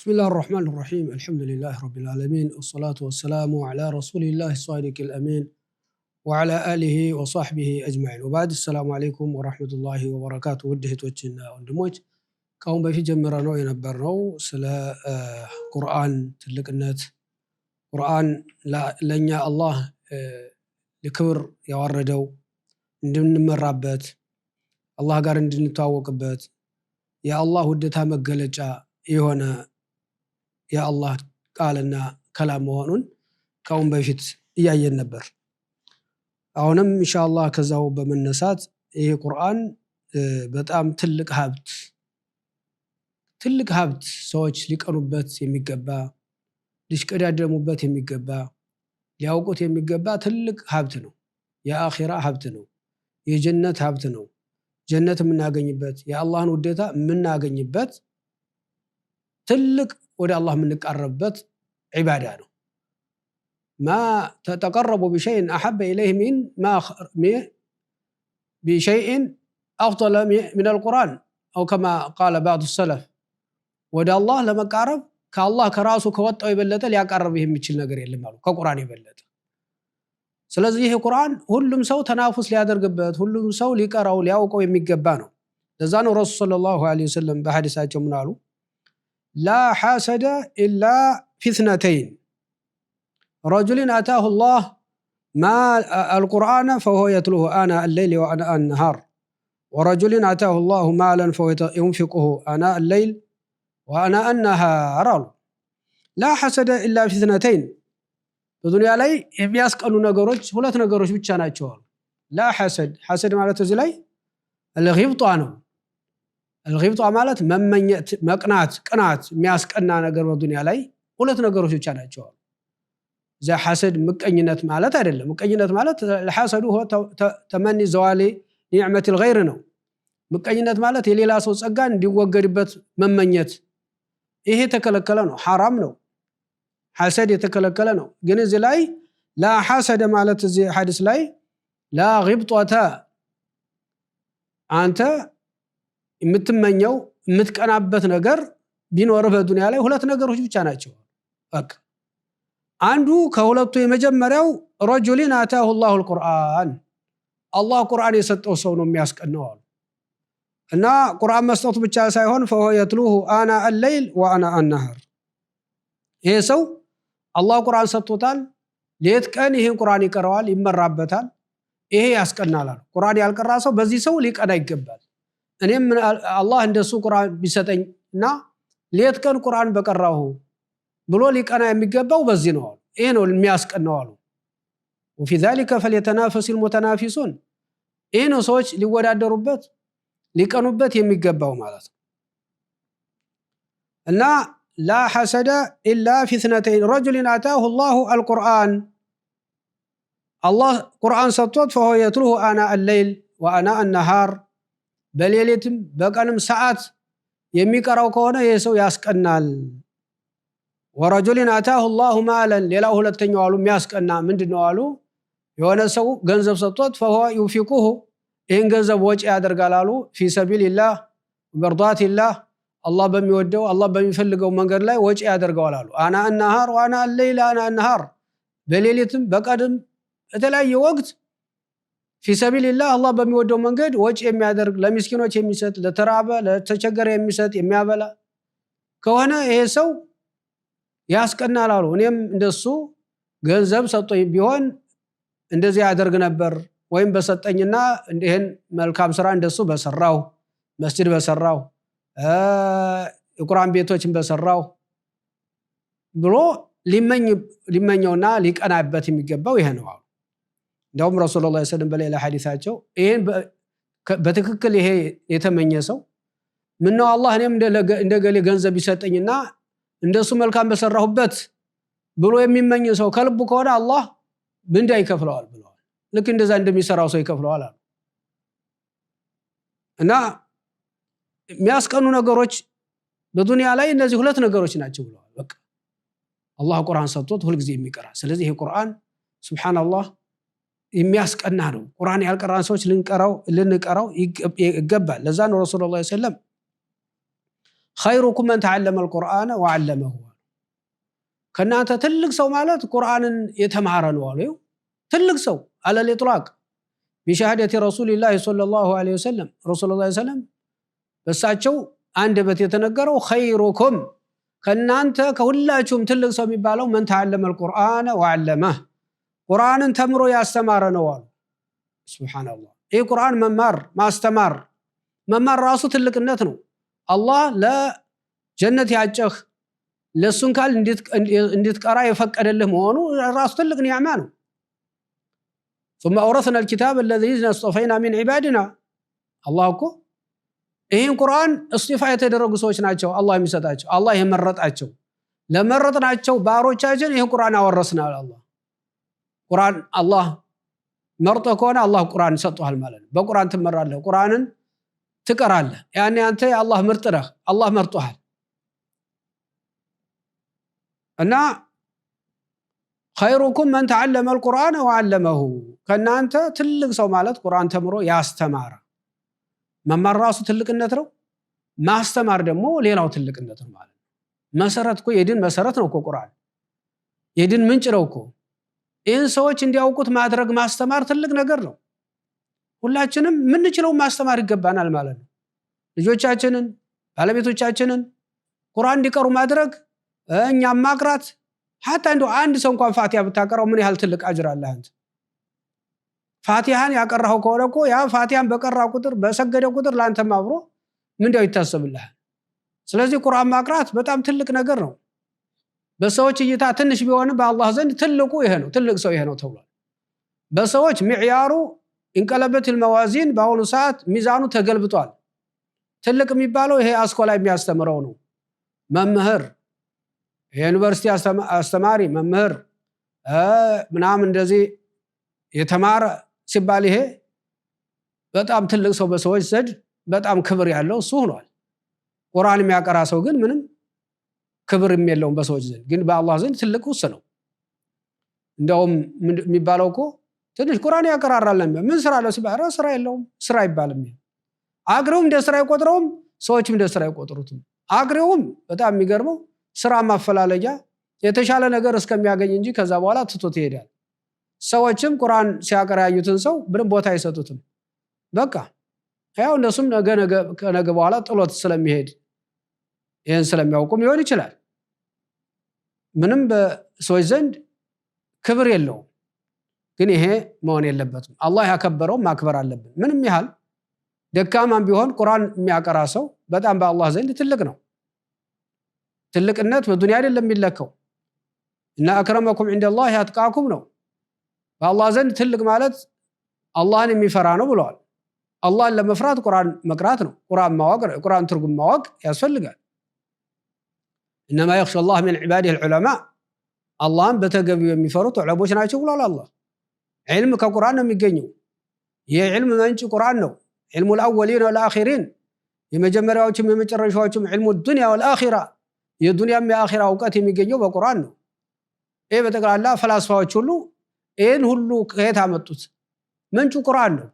بسم الله الرحمن الرحيم، الحمد لله رب العالمين، والصلاة والسلام على رسول الله الصادق الأمين وعلى آله وصحبه أجمعين، وبعد، السلام عليكم ورحمة الله وبركاته። ውድ እህቶችና ወንድሞች፣ ከአሁን በፊት ጀምረነው የነበርነው ስለ ቁርአን ትልቅነት፣ ቁርአን ለእኛ አላህ ለክብር ያወረደው፣ እንድንመራበት፣ አላህ ጋር እንድንተዋወቅበት፣ የአላህ ውዴታ መገለጫ የሆነ የአላህ ቃልና ከላም መሆኑን ከአሁን በፊት እያየን ነበር። አሁንም ኢንሻአላህ ከዛው በመነሳት ይሄ ቁርአን በጣም ትልቅ ሀብት፣ ትልቅ ሀብት፣ ሰዎች ሊቀኑበት የሚገባ፣ ሊሽቀዳደሙበት የሚገባ፣ ሊያውቁት የሚገባ ትልቅ ሀብት ነው። የአኺራ ሀብት ነው። የጀነት ሀብት ነው። ጀነት የምናገኝበት፣ የአላህን ውዴታ የምናገኝበት፣ ትልቅ ወደ አላህ የምንቃረብበት ዒባዳ ነው። ما تقرب بشيء أحب إليه من ما بشيء أفضل من القرآن أو كما قال بعض السلف። ወደ አላህ ለመቃረብ ከአላህ ከራሱ ከወጣው የበለጠ ሊያቃርብህ የሚችል ነገር የለም አሉ፣ ከቁርአን የበለጠ። ስለዚህ ይህ ቁርአን ሁሉም ሰው ተናፉስ ሊያደርግበት፣ ሁሉም ሰው ሊቀራው፣ ሊያውቀው የሚገባ ነው። ለዛ ነው ረሱል ሰለላሁ ዐለይሂ ወሰለም በሐዲሳቸው ምን አሉ? لا حسد إلا في اثنتين: رجل آتاه الله ما القرآن فهو يتلوه آناء الليل وآناء النهار، ورجل آتاه الله مالا فهو ينفقه آناء الليل وآناء النهار አሉ። لا حسد إلا في اثنتين፣ በዱንያ ላይ የሚያስቀኑ ነገሮች ሁለት ነገሮች ብቻ ናቸው አሉ። لا حسد፣ ሐሰድ ማለት እዚህ ላይ الغبطة ነው። الغبطة ማለት መመኘት፣ መቅናት፣ ቅናት። የሚያስቀና ነገር በዱንያ ላይ ሁለት ነገሮች ብቻ ናቸው አሉ። እዚያ ሐሰድ ምቀኝነት ማለት አይደለም። ምቀኝነት ማለት الحسد هو تمني زوال نعمة الغير ነው። ምቀኝነት ማለት የሌላ ሰው ጸጋ እንዲወገድበት መመኘት። ይሄ የተከለከለ ነው፣ ሐራም ነው። ሐሰድ የተከለከለ ነው። ግን እዚህ ላይ لا حسد ማለት እዚህ ሐዲስ ላይ لا غبطة፣ አንተ የምትመኘው፣ የምትቀናበት ነገር ቢኖርህ በዱንያ ላይ ሁለት ነገሮች ብቻ ናቸው። በቃ አንዱ ከሁለቱ የመጀመሪያው رجل آتاه الله القرآن፣ አላህ ቁርአን የሰጠው ሰው ነው የሚያስቀናው አሉ። እና ቁርአን መስጠቱ ብቻ ሳይሆን فهو يتلوه آناء الليل وآناء النهار። ይሄ ሰው አላህ ቁርአን ሰጥቶታል። ሌት ቀን ይህን ቁርአን ይቀረዋል፣ ይመራበታል። ይሄ ያስቀናል አሉ። ቁርአን ያልቀራ ሰው በዚህ ሰው ሊቀና ይገባል። እኔም አላህ እንደሱ ቁርአን ቢሰጠኝ እና ሌት ቀን ቁርአን በቀራሁ ብሎ ሊቀና የሚገባው በዚህ ነው አሉ። ይሄ ነው የሚያስቀናው አሉ። وفي ذلك فليتنافس المتنافسون። ይሄ ነው ሰዎች ሊወዳደሩበት፣ ሊቀኑበት የሚገባው ማለት ነው። እና لا حسد إلا في اثنتين: رجل آتاه الله القرآن፣ አላህ ቁርአን ሰጥቶት فهو يتلوه آناء الليل وآناء النهار፣ በሌሊትም በቀንም ሰዓት የሚቀራው ከሆነ ይህ ሰው ያስቀናል። ورجل آتاه الله مالا፣ ሌላው ሁለተኛው አሉ የሚያስቀና ምንድን ነው አሉ? የሆነ ሰው ገንዘብ ሰጥቶት فهو ينفقه፣ ይህን ገንዘብ ወጪ ያደርጋል አሉ፣ في سبيل الله مرضاة الله፣ አላህ በሚወደው፣ አላህ በሚፈልገው መንገድ ላይ ወጪ ያደርገዋል አሉ። آناء النهار وآناء الليل آناء النهار፣ በሌሊትም በቀንም በተለያየ ወቅት في سبيل الله አላህ በሚወደው መንገድ ወጪ የሚያደርግ፣ ለሚስኪኖች የሚሰጥ፣ ለተራበ ለተቸገረ የሚሰጥ፣ የሚያበላ ከሆነ ይሄ ሰው ያስቀናል አሉ። እኔም እንደሱ ገንዘብ ሰጥቶኝ ቢሆን እንደዚህ ያደርግ ነበር፣ ወይም በሰጠኝና ይህን መልካም ስራ እንደሱ በሰራሁ፣ መስጅድ በሰራሁ፣ የቁርአን ቤቶችን በሰራሁ ብሎ ሊመኘውና ሊቀናበት የሚገባው ይሄ ነው አሉ። እንዲያውም ረሱል ላ ሰለም በሌላ ሐዲሳቸው ይህን በትክክል ይሄ የተመኘ ሰው ምነው አላህ እኔም እንደገሌ ገንዘብ ቢሰጠኝና እንደሱ መልካም በሰራሁበት ብሎ የሚመኝ ሰው ከልቡ ከሆነ አላህ ምንዳ ይከፍለዋል ብለዋል። ልክ እንደዛ እንደሚሰራው ሰው ይከፍለዋል አሉ። እና የሚያስቀኑ ነገሮች በዱንያ ላይ እነዚህ ሁለት ነገሮች ናቸው ብለዋል። በቃ አላህ ቁርአን ሰጥቶት ሁልጊዜ የሚቀራ። ስለዚህ ይሄ ቁርአን ሱብሓነላህ የሚያስቀና ነው። ቁርአን ያልቀራን ሰዎች ልንቀራው ይገባል። ለዛ ነው ረሱል ላ ሰለም خيركم من تعلم القرآن وعلمه ከእናንተ ትልቅ ሰው ማለት ቁርአንን የተማረ ነው አሉ። ትልቅ ሰው على الإطلاق بشهادة رسول الله صلى الله عليه وسلم ረሱል ላ ሰለም በእሳቸው አንደበት የተነገረው خيركم ከእናንተ ከሁላችሁም ትልቅ ሰው የሚባለው من تعلم القرآن وعلمه ቁርአንን ተምሮ ያስተማረ ነው አሉ። سبحان الله። ይህ ቁርአን መማር ማስተማር መማር ራሱ ትልቅነት ነው። አላህ ለጀነት ያጨህ ለእሱን ቃል እንድትቀራ የፈቀደልህ መሆኑ ራሱ ትልቅ ኒዕማ ነው። ثم أورثنا الكتاب الذين اصطفينا من عبادنا አላህ እኮ ይህን ቁርአን اصطفاء የተደረጉ ሰዎች ናቸው አላህ የሚሰጣቸው፣ አላህ የመረጣቸው። ለመረጥናቸው ባሮቻችን ይህን ቁርአን አወረስናል። አላህ ቁርአን አላህ መርጦ ከሆነ አላህ ቁርአን ሰጥቷል ማለት ነው። በቁርአን ትመራለህ፣ ቁርአንን ትቀራለህ። ያኔ አንተ የአላህ ምርጥ ነህ፣ አላህ መርጦሃል። እና ኸይሩኩም መን ተዓለመ አልቁርአን ወዓለመሁ ከእናንተ ትልቅ ሰው ማለት ቁርአን ተምሮ ያስተማረ። መማር ራሱ ትልቅነት ነው። ማስተማር ደግሞ ሌላው ትልቅነት ነው ማለት ነው። መሰረት እኮ የድን መሰረት ነው እኮ ቁርአን የድን ምንጭ ነው እኮ። ይህን ሰዎች እንዲያውቁት ማድረግ ማስተማር ትልቅ ነገር ነው። ሁላችንም የምንችለው ማስተማር ይገባናል ማለት ነው። ልጆቻችንን፣ ባለቤቶቻችንን ቁርአን እንዲቀሩ ማድረግ፣ እኛም ማቅራት። حتى እንደው አንድ ሰው እንኳን ፋቲሃ ብታቀራው ምን ያህል ትልቅ አጅር አለህ አንተ። ፋቲሃን ያቀራኸው ከሆነ እኮ ያ ፋቲሃን በቀራ ቁጥር በሰገደ ቁጥር ለአንተም አብሮ ምንዳው ይታሰብልሃል። ስለዚህ ቁርአን ማቅራት በጣም ትልቅ ነገር ነው። በሰዎች እይታ ትንሽ ቢሆንም በአላህ ዘንድ ትልቁ ይሄ ነው፣ ትልቅ ሰው ይሄ ነው ተብሏል። በሰዎች معيار انقلبت الموازين በአሁኑ ሰዓት ሚዛኑ ተገልብጧል። ትልቅ የሚባለው ይሄ አስኮላ የሚያስተምረው ነው። መምህር፣ የዩኒቨርሲቲ አስተማሪ መምህር ምናምን እንደዚህ የተማረ ሲባል ይሄ በጣም ትልቅ ሰው በሰዎች ዘንድ በጣም ክብር ያለው እሱ ሆኗል። ቁርአን የሚያቀራ ሰው ግን ምንም ክብርም የለውም በሰዎች ዘንድ፣ ግን በአላህ ዘንድ ትልቅ ውስ ነው። እንደውም የሚባለው እኮ ትንሽ ቁርአን ያቀራራል ምን ስራ አለው ሲባል ስራ የለውም ስራ አይባልም። አቅሪውም እንደ ስራ አይቆጥረውም፣ ሰዎችም እንደ ስራ አይቆጥሩትም። አቅሪውም በጣም የሚገርመው ስራ ማፈላለጊያ የተሻለ ነገር እስከሚያገኝ እንጂ ከዛ በኋላ ትቶት ይሄዳል። ሰዎችም ቁርአን ሲያቀራ ያዩትን ሰው ምንም ቦታ አይሰጡትም። በቃ ያው እነሱም ነገ ከነገ በኋላ ጥሎት ስለሚሄድ ይህን ስለሚያውቁም ሊሆን ይችላል። ምንም በሰዎች ዘንድ ክብር የለውም። ግን ይሄ መሆን የለበትም። አላህ ያከበረው ማክበር አለብን። ምንም ያህል ደካማም ቢሆን ቁርአን የሚያቀራ ሰው በጣም በአላህ ዘንድ ትልቅ ነው። ትልቅነት በዱንያ አይደለም የሚለካው። እና አክረመኩም ዒንደላሂ አትቃኩም ነው። በአላህ ዘንድ ትልቅ ማለት አላህን የሚፈራ ነው ብለዋል። አላህን ለመፍራት ቁርአን መቅራት ነው። ቁርአን ማወቅ፣ ቁርአን ትርጉም ማወቅ ያስፈልጋል። إنما يخشى الله من عباده العلماء፣ አላህን በተገቢው የሚፈሩት ዑለሞች ናቸው ብሏል አላህ። ዒልም ከቁርአን ነው የሚገኘው። የዕልም ምንጭ ቁርአን ነው። علم الأولين والآخرين፣ የመጀመሪያዎችም የመጨረሻዎችም علم الدنيا والآخرة፣ የዱንያም የአኺራ እውቀት የሚገኘው በቁርአን ነው። ይህ በጠቅላላ ፈላስፋዎች ሁሉ ይህን ሁሉ ከየት አመጡት? ምንጩ ቁርአን ነው።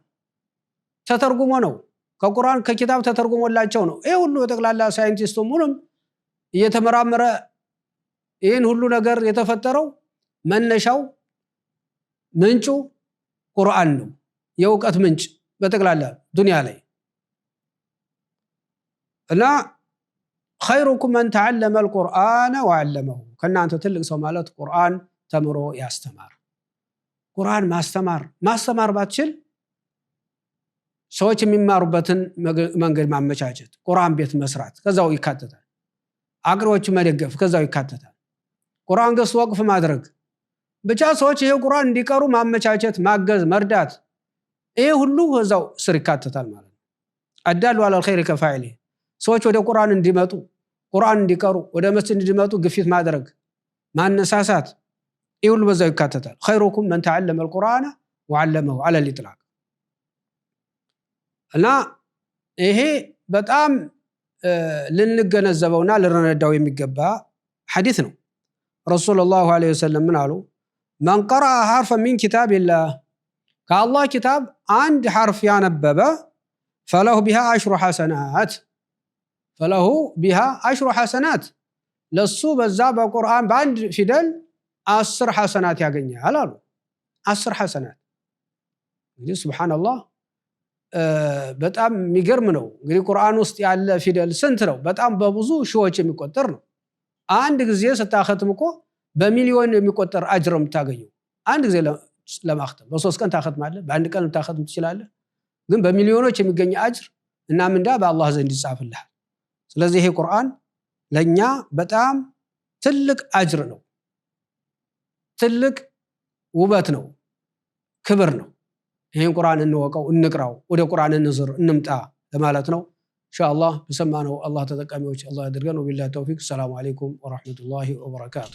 ተተርጉሞ ነው። ከቁርአን ከኪታብ ተተርጉሞላቸው ነው። ይህ ሁሉ በጠቅላላ ሳይንቲስቱ ሙሉም እየተመራመረ ይህን ሁሉ ነገር የተፈጠረው መነሻው ምንጩ ቁርአን ነው። የእውቀት ምንጭ በጠቅላላ ዱንያ ላይ እና ኸይሩኩም መን ተዓለመ አልቁርአነ ወዓለመሁ፣ ከእናንተ ትልቅ ሰው ማለት ቁርአን ተምሮ ያስተማር። ቁርአን ማስተማር ማስተማር ባትችል ሰዎች የሚማሩበትን መንገድ ማመቻቸት፣ ቁርአን ቤት መስራት ከዛው ይካተታል። አቅሪዎቹ መደገፍ ከዛው ይካተታል። ቁርአን ገዝቶ ወቅፍ ማድረግ፣ ብቻ ሰዎች ይሄ ቁርአን እንዲቀሩ ማመቻቸት፣ ማገዝ፣ መርዳት ይሄ ሁሉ ከዛው ስር ይካተታል ማለት ነው። الدال على الخير كفاعله፣ ሰዎች ወደ ቁርአን እንዲመጡ፣ ቁርአን እንዲቀሩ፣ ወደ መስጂድ እንዲመጡ ግፊት ማድረግ፣ ማነሳሳት ይህ ሁሉ በዛው ይካተታል። خيركم من تعلم القرآن وعلمه على الإطلاق። እና ይሄ በጣም ልንገነዘበውና ልንረዳው የሚገባ ሐዲስ ነው። ረሱል صلى الله عليه وسلم ምን አሉ? من قرأ حرفا من كتاب الله፣ ከአላህ ኪታብ አንድ ሐርፍ ያነበበ فله بها عشر حسنات فله بها 10 حسنات፣ ለሱ በዛ በቁርአን በአንድ ፊደል 10 ሐሰናት ያገኛል አሉ። 10 ሐሰናት እንግዲህ سبحان الله በጣም የሚገርም ነው። እንግዲህ ቁርአን ውስጥ ያለ ፊደል ስንት ነው? በጣም በብዙ ሺዎች የሚቆጠር ነው። አንድ ጊዜ ስታኸትም እኮ በሚሊዮን የሚቆጠር አጅር ነው የምታገኘው። አንድ ጊዜ ለማክተም በ3 ቀን ታኸትማለህ፣ በአንድ ቀን ልታኸትም ትችላለህ። ግን በሚሊዮኖች የሚገኝ አጅር እና ምንዳ በአላህ ዘንድ ይጻፍልሃል። ስለዚህ ይሄ ቁርአን ለኛ በጣም ትልቅ አጅር ነው፣ ትልቅ ውበት ነው፣ ክብር ነው። ይሄን ቁርአን እንወቀው፣ እንቅራው፣ ወደ ቁርአን እንዝር፣ እንምጣ ለማለት ነው። ኢንሻአላህ በሰማነው አላህ ተጠቃሚዎች አላህ ያድርገን። ወቢላሂ ተውፊቅ። ሰላሙ አለይኩም ወራህመቱላሂ ወበረካቱ።